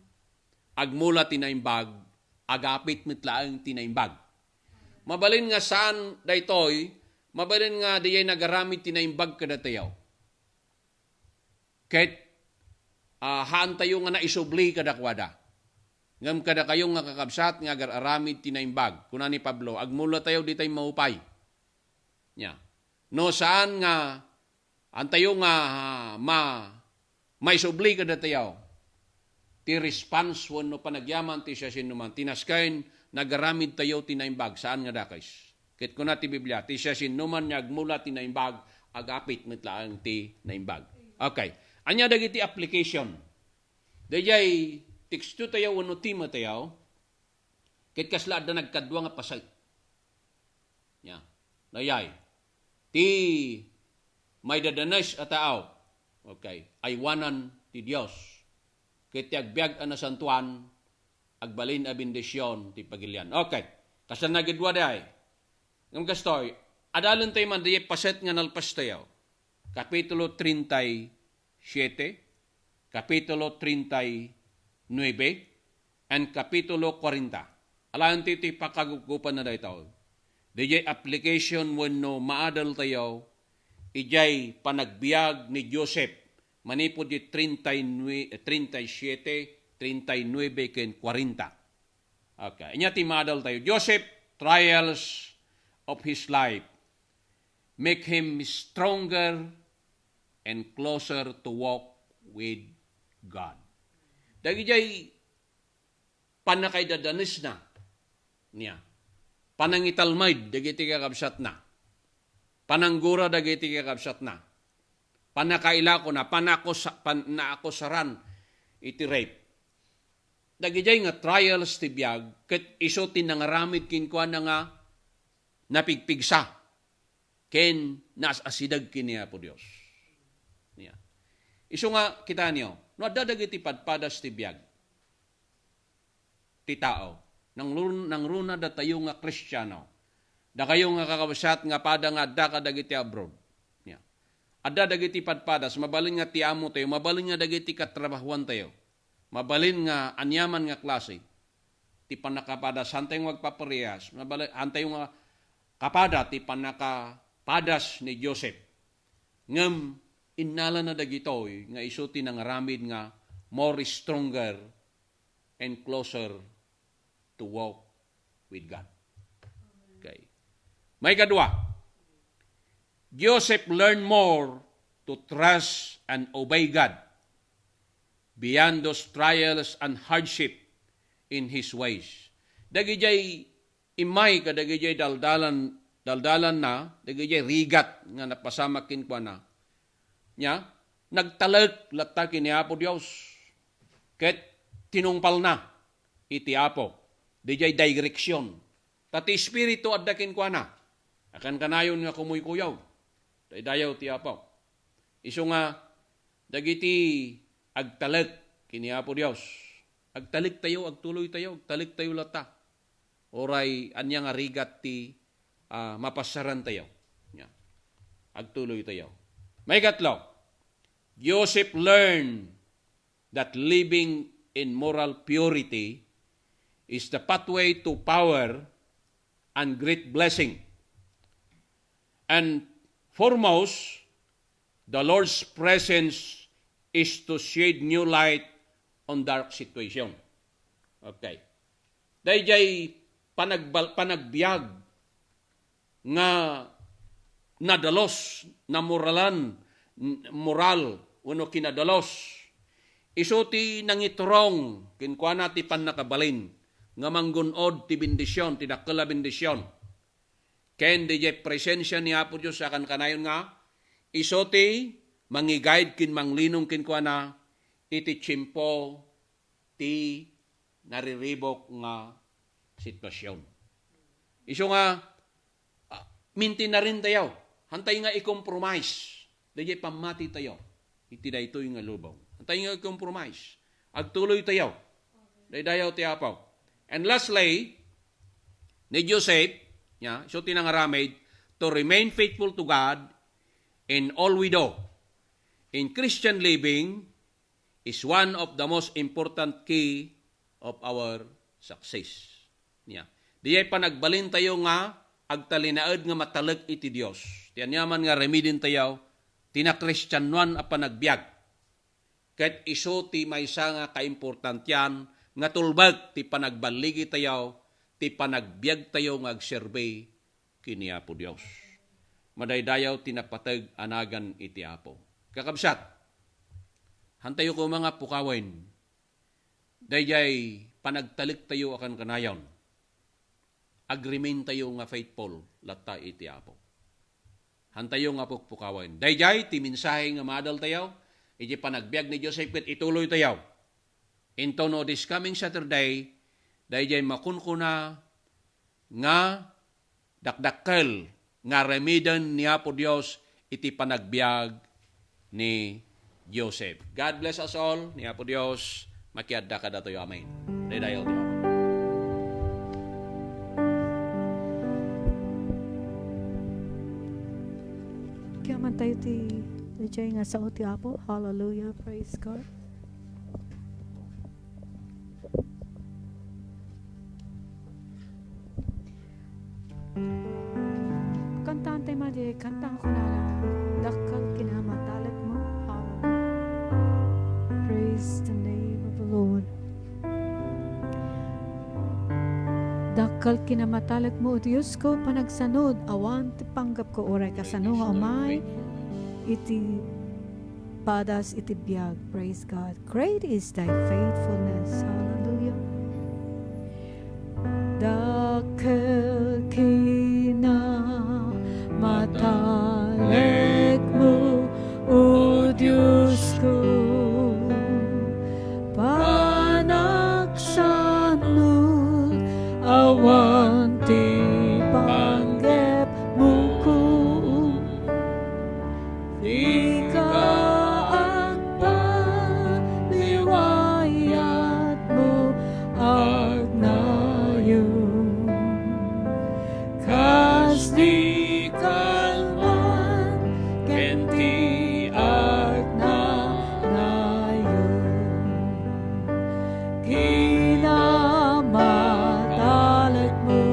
agmula ti naimbag, agapit met laeng ti naimbag. Mabalin nga saan daytoy Mabalin nga dijay nagaramid ti naimbag kadatayo. Ket, ah, haantayo nga naisubli kadakuada. Ngem kadakayo nga kakabsat nga agar-aramid ti naimbag, kuna ni Pablo, agmulatayo ditay maupay. Nya, no saan nga, antayo nga, ah, ma-, maisubli kadatayo ti response wenno panagyaman ti siasinoman. Ti nasken, nagaramidtayo ti naimbag, saan nga dakes. Ket kuna ti Biblia, ti siasinoman nga agmula ti naimbag, agapit met laeng ti naimbag. Okay. Ania dagiti application? Dayjay teksto tayo wenno tema tayo, ket kasla adda nagkadua nga paset. Nya. Dayjay. Ti maidadanes a tao. Okay. Aywanan ti Dios. Ket ti agbiag a nasantoan, agbalin a bendision ti pagilian. Okay. Kasla nagidua day. Ngem kastoy, adalen tayo man dayjay paset nga nalpas tayo. Kapitulo treinta y siete, Kapitulo treinta y nueve, and Kapitulo cuarenta. Alaen ti, ti pakagupgupan na daytoy. Dijay application wenno maadal tayo, ijay panagbiag ni Joseph, manipud di treinta y nueve, treinta y siete, treinta y nueve, ken cuarenta. Okay. Anya ti maadal tayo. Joseph, trials of his life make him stronger and closer to walk with God. Dagijay pannakaidadanesna niya. Panangitalmaid dagiti kakabsatna. Pananggura dagiti kakabsatna. Pannakailakona, panakusa-, pan-, naakusaran iti rape. Dagijay nga trials ti biag, ket isu ti nangaramid kenkuana nga napigpigsa ken naas-asideg ken ni Apo Dios. Nia. Isu nga, kitaenyo, no adda dagiti padpadas ti biag ti tao, nangrun-, nangruna datayo nga Kristiano, dakayo nga kakabsat nga pada nga adda kadagiti abroad. Nia. Adda dagiti padpadas, mabalin nga ti amo tayo, mabalin nga dagiti katrabahuan tayo, mabalin nga aniaman nga klase ti pannakapadas, haantayo nga agpaparias, mabalin, haantayo nga kapada ti pannakapadas ni Joseph. Ngem innalana dagitoy nga isu ti nangaramid nga more stronger and closer to walk with God. Okay. Maikadua, Joseph learned more to trust and obey God beyond those trials and hardship in his ways. Dagijay immay kadagijay daldalan, daldalanna, dagijay rigat nga napasamak kenkuana. Nia, nagtalek latta ken ni Apo Dios. Ket tinungpalna iti Apo. Dijay direksion. Ta ti Espiritu adda kenkuana. Akan kanayon nga kumuykuyaw. Daydayaw ti Apo. Isu nga, dagiti agtalek ken ni Apo Dios. Agtalek tayo, agtuloy tayo, agtalek tayo latta. Uray ania nga rigat ti, ah, mapassaran tayo. Nia. Agtuloy tayo. Maikatlo, Joseph learned that living in moral purity is the pathway to power and great blessing. And foremost, the Lord's presence is to shed new light on dark situation. Okay. Dayjay panagbal-, panagbiag nga nadalos, namoralan, n-, moral, wenno kinadalos. Isu ti nangiturong kenkuana ti pannakabalin nga manggun-od ti bendision, ti dakkel a bendision. Ken dijay presensia ni Apo Dios, akan kanayon nga, isu ti mangiguide ken manglinong kenkuana iti tiempo ti nariribuk nga sitwasyon. Isu nga, ah, mintinaren tayo. Haantayo nga i-compromise dayjay pammati tayo iti daytoy nga lubong. Haantayo nga i-compromise. Agtuloy tayo. Daydayaw ti Apo. And lastly, ni Joseph, nia, isu ti nangaramid, to remain faithful to God in all we do. In Christian living, is one of the most important key of our success. Nia. Dijay panagbalin tayo nga agtalinaed nga matalek iti Dios. Ti aniaman nga aramidentayo, ti nakristianoan a panagbiag. Ket isu ti maysa nga kaimportantian nga tulbek ti panagballigitayo, ti panagbiagtayo nga agserbi ken ni Apo Dios. Madaydayaw ti napateg a nagan iti Apo. Kakabsat, hantayo koma nga pukawen daydiay panagtalektayo a kankanayon. Agreementayo nga faithful latta iti Apo. Hantayo nga pukpukawen. Daydiay ti mensahe nga maadaltayo iti panagbiag ni Joseph ket ituloytayo. Into no this coming Saturday, daydiay makunkuna nga dakdakkel nga aramiden ni Apo Dios iti panagbiag ni Joseph. God bless us all. Ni Apo Dios makiadda kadatayo. Amen. Daydayaw ti Apo. Kaya man tayo ti, ti nga sao ti Apo. Hallelujah. Praise God. Kantaan tayo, madi, kanta nga kunana, "Dakkel kinamatalekmo." Hallelujah. Praise the name of the Lord. Dakkel kinamatalekmo, O Diosko, panagsanud, awan ti panggepko, uray kasano nga umay iti padas iti biag. Praise God. Great is thy faithfulness. Hallelujah. Dakkel kinamatalekmo, O Diosko, panagsanud, awan ti panggepko. Dika agpaliwayat mo agnayon, kas di kalman ken ti agnanayon. Kinamatalekmo,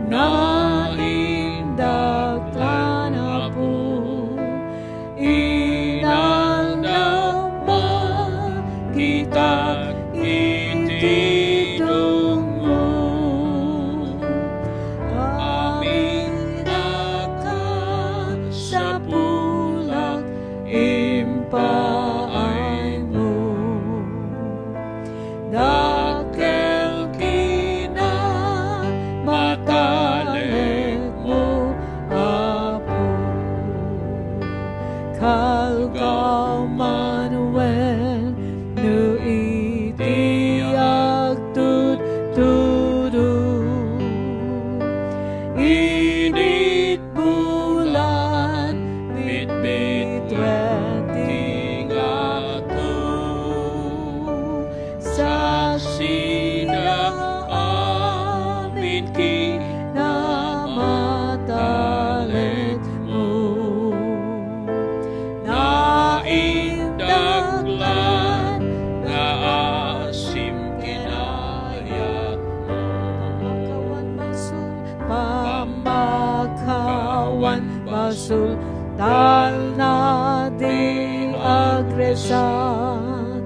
naindaklan, Apo. Inaldaw makitak iti dungmo. Amin a kasapulak impaaymo. Dakkel kinamatalekmo, Apo. Kalkaw man wenno iti agtudtudo. Init bulan, bitbituen ti ngato. Saksida amin kinamatalekmo. Naindaklan nga asim kinayatmo. Pammakawan basol, pammakawan basol, talna ti agresat.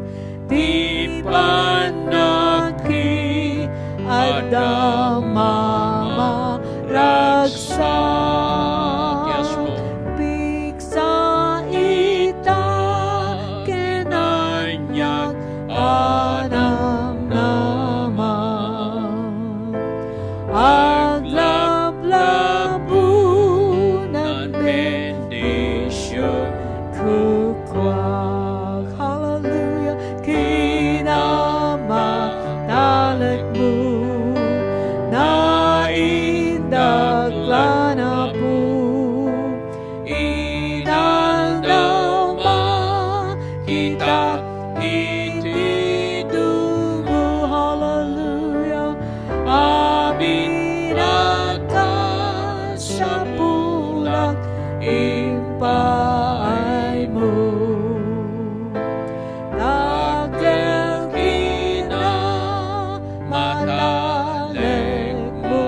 Ti pannaki adda mamaragsak. Yes, Lord. Pigsa ita ken aniak a namnama. Aglablabon a bendision kukuak. Hallelujah. Kinamatalekmo, naindaklan, Apo. Inaldaw makitak iti dungmo. Hallelujah. Amin a kasapulak impaaymo. Dakkel kinamatalekmo,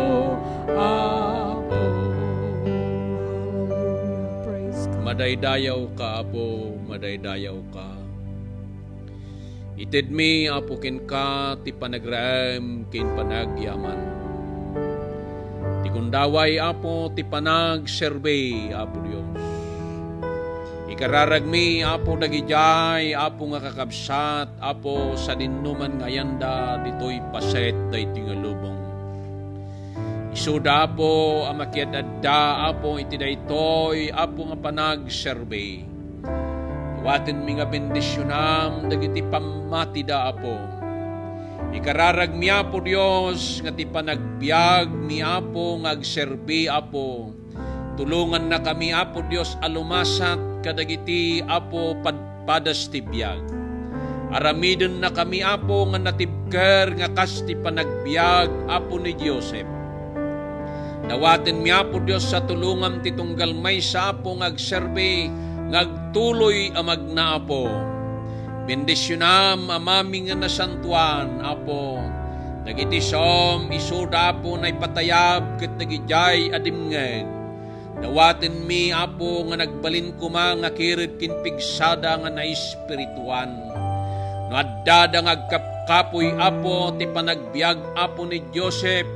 Madaydayawka, Apo, madaydayawka. Itedmi, Apo, kenka ti panagraem ken panagyaman. Ti gundaway, Apo, ti panagserbi, Apo Dios. Ikararagmi, Apo, dagidiay, Apo, nga kakabsat, Apo, sadinoman nga ayanda ditoy paset daytoy nga lubong. Isuda, Apo, a makiad-adda, Apo, iti daytoy, Apo, nga panagserbi. Awatenmi nga bendisionam dagiti pammatida, Apo. Ikararagmi, Apo Dios, nga ti panagbiagmi, Apo, nga agserbi, Apo. Tulongannakami, Apo Dios, a lumasat kadagiti, Apo, padpadas ti biag. Aramidennakami, Apo, nga natibker nga kas ti panagbiag, Apo, ni Joseph. Dawatenmi, Apo Dios, a tulongam ti tunggal maysa, Apo, nga agserbi nga agtuloy a magna, Apo. Bendisionam, Amami nga nasantoan, Apo. Dagiti saom, isuda, Apo, naipatayab ket dagidiay a dimngeg. Dawatenmi, Apo, nga nagbalin koma nga kired ken pigsada nga naespirituan. No addada nga agkapkapoy, Apo, ti panagbiag, Apo, ni Joseph,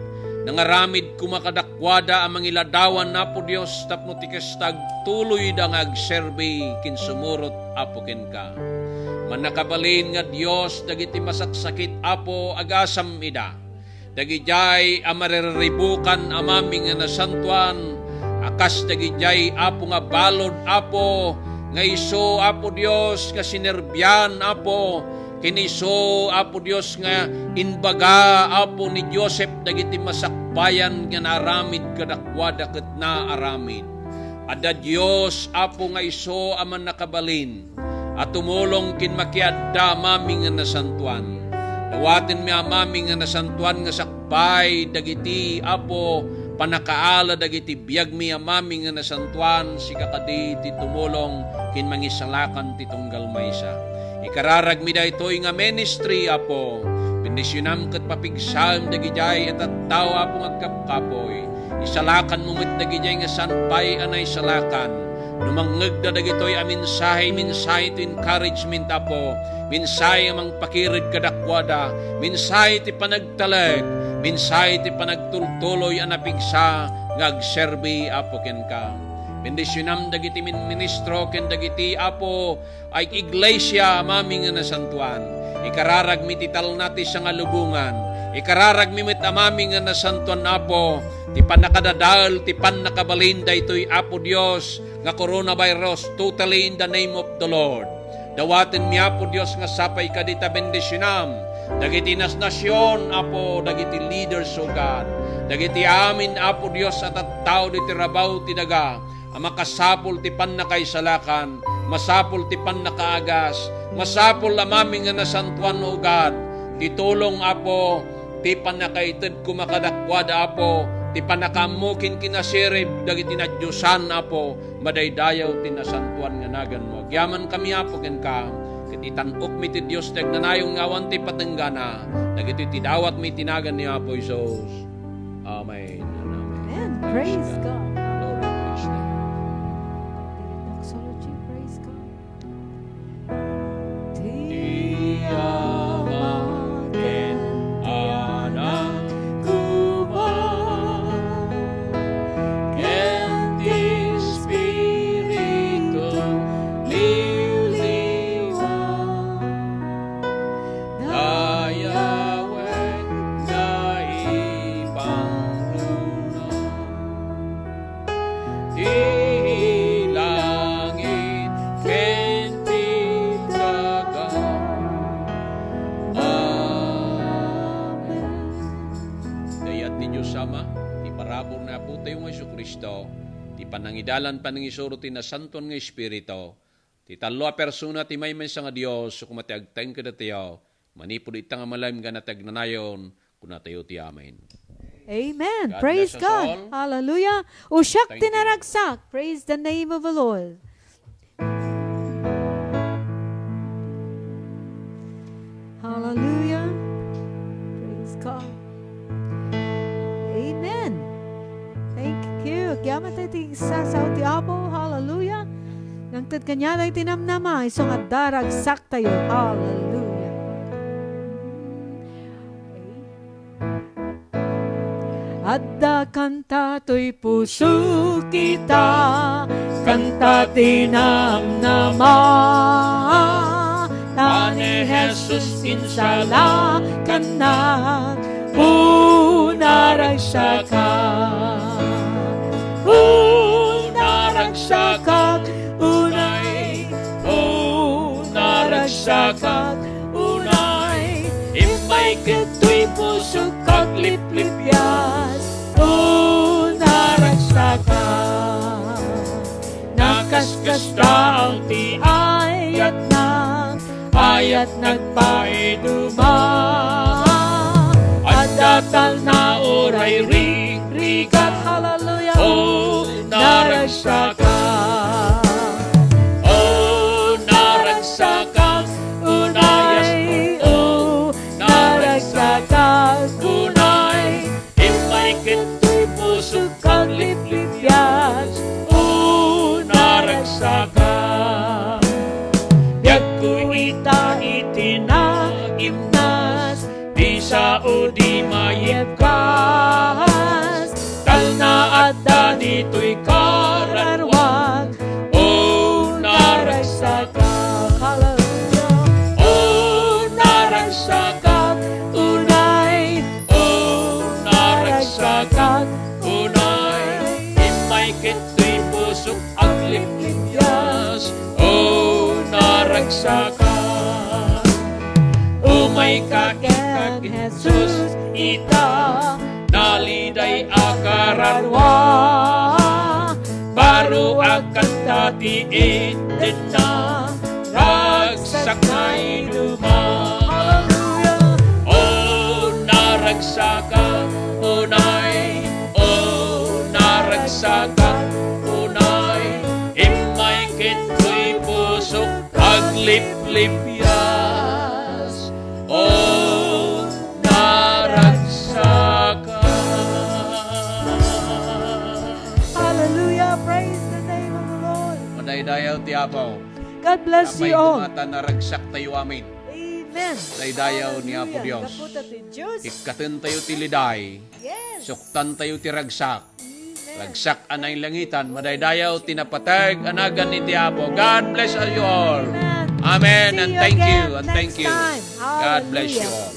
nangaramid koma kadakuada a mangiladawan, Apo Dios, tapno ti kasta agtuloyda nga agserbi ken sumurot, Apo, kenka. Mannakabalin nga Dios, dagiti masaksakit, Apo, agasam ida. Dagidiay a mariribukan, Amami nga nasantoan, a kas dagidiay, Apo, nga balud, Apo, nga isu, Apo Dios, nga sinerbian, Apo, ken isu, Apo Dios, nga imbaga, Apo, ni Joseph dagiti masakbayan nga naaramid kadakuada ket naaramid. Adda Dios, Apo, nga isu a mannakabalin a tumulong ken makiadda, Amami nga nasantoan. Dawatenmi, Amami nga nasantoan, nga sakbay dagiti, Apo, pannakaala dagiti biagmi, Amami nga nasantoan, sika kadi ti tumulong ken mangisalakan ti tunggal maysa. Ikararagmi daytoy nga ministry, Apo. Bendisionam ket papigsaem dagidiay a tattao, Apo, nga agkapkapoy. Isalakanmo met dagidiay nga saan pay a naisalakan. No mangngegda dagitoy a mensahe, mensahe ti encouragement, Apo. Mensahe a mangpakired kadakuada. Mensahe ti panagtalek. Mensahe ti panagtultuloy a napigsa nga agserbi, Apo, kenka. Bendisionam dagiti minministro ken dagiti, Apo, a iglesia, Amami nga nasantoan. Ikararagmi ti talna ti sangalubongan. Ikararagmi met, Amami nga nasantoan, Apo, ti pannakadadael, ti pannakabalin daytoy, Apo Dios, nga coronavirus, totally in the name of the Lord. Dawatenmi, Apo Dios, nga sapay kadi ta bendisionam dagiti nasnasion, Apo, dagiti leaders, O God, dagiti amin, Apo Dios, a tattao diti rabaw ti daga, a makasapul ti pannakaisalakan, masapul ti pannakaagas, masapul, Amami nga nasantoan, O God, ti tulong, Apo, ti pannakaited koma kadakuada, Apo, ti pannakaammo ken kinasirib dagiti nadiosan, Apo, madaydayaw ti nasantoan nga naganmo. Agyamankami, Apo, kenka, ket itan-okmi ti Dios ti agnanayon nga awan ti patenggana, dagitoy ti dawatmi iti nagan ni Apo Jesus. Amen and amen. Amen. Praise God. Glory, praise God. Doxology, praise God. Ti Ama ken Anak koma ken ti Espiritu Liwliwa. Dayawen nga ipangruna ti langit ken ti daga. Amen. Dayat ti Dios Ama, ti parabur ni Apotayo nga Jesu-Cristo, ti panangidalan, panangisuro ti Nasantoan nga Espiritu, ti tallo a persona ti maymaysa nga Dios, koma ti agteng kadatayo, manipud ita nga malem nga natagnanayon, kunatayo ti amen. Amen. God Praise bless us God. All. Hallelujah. Usiak Thank you. Tinaragsak. Praise the name of the Lord. Hallelujah. Praise God. Amen. Thank you. Agyamattayo ti sasaw ti Apo. Hallelujah. Ket kaniada iti namnama, isu nga adda ragsaktayo. Hallelujah. Adda kanta toy puso kita, kanta ti namnama. Ta ni Jesus insalakannak, o naragsakak, o naragsakak, unay, o naragsakak, unay, immay ket toy pusok agliplipias, o naragsakak. Nakaskasdaaw ti ayatna, ayat nagpaiduma. Adda talna uray rigrigat, hallelujah, o naragsakak. O naragsakak, unay, o naragsakak, unay. Immay ket toy pusok agliplipias, o naragsakak. Biagko ita iti naimnas, di sao di mayebkas. Talna adda ditoy kararuak, o naragsakak. Hallelujah. O naragsakak, unay, o naragsakak, unay, immay ket toy pusok agliplipias, o naragsakak. Umayka ken Jesus ita, naliday a kararua. Baro a kanta ti itedna, ragsak nga iduma. Hallelujah. O naragsakak, unay, o naragsakak, unay, immay ket toy pusok agliplipias, o naragsakak. Hallelujah. Praise the name of the Lord. Madaydayaw ti Apo. God bless you all. Apay, kumata naragsak tayo. Amen. Amen. Daydayaw ni Apo Dios. Hallelujah. Gapu ta ti Dios. Ikkatentayo ti liday. Yes. Suktantayo ti ragsak. Amen. Ragsak a nainlangitan, madaydayaw ti napateg a nagan iti Apo. God bless you all. Amen. Amen. And thank you. And thank you. See you again next time. God bless you all. Hallelujah.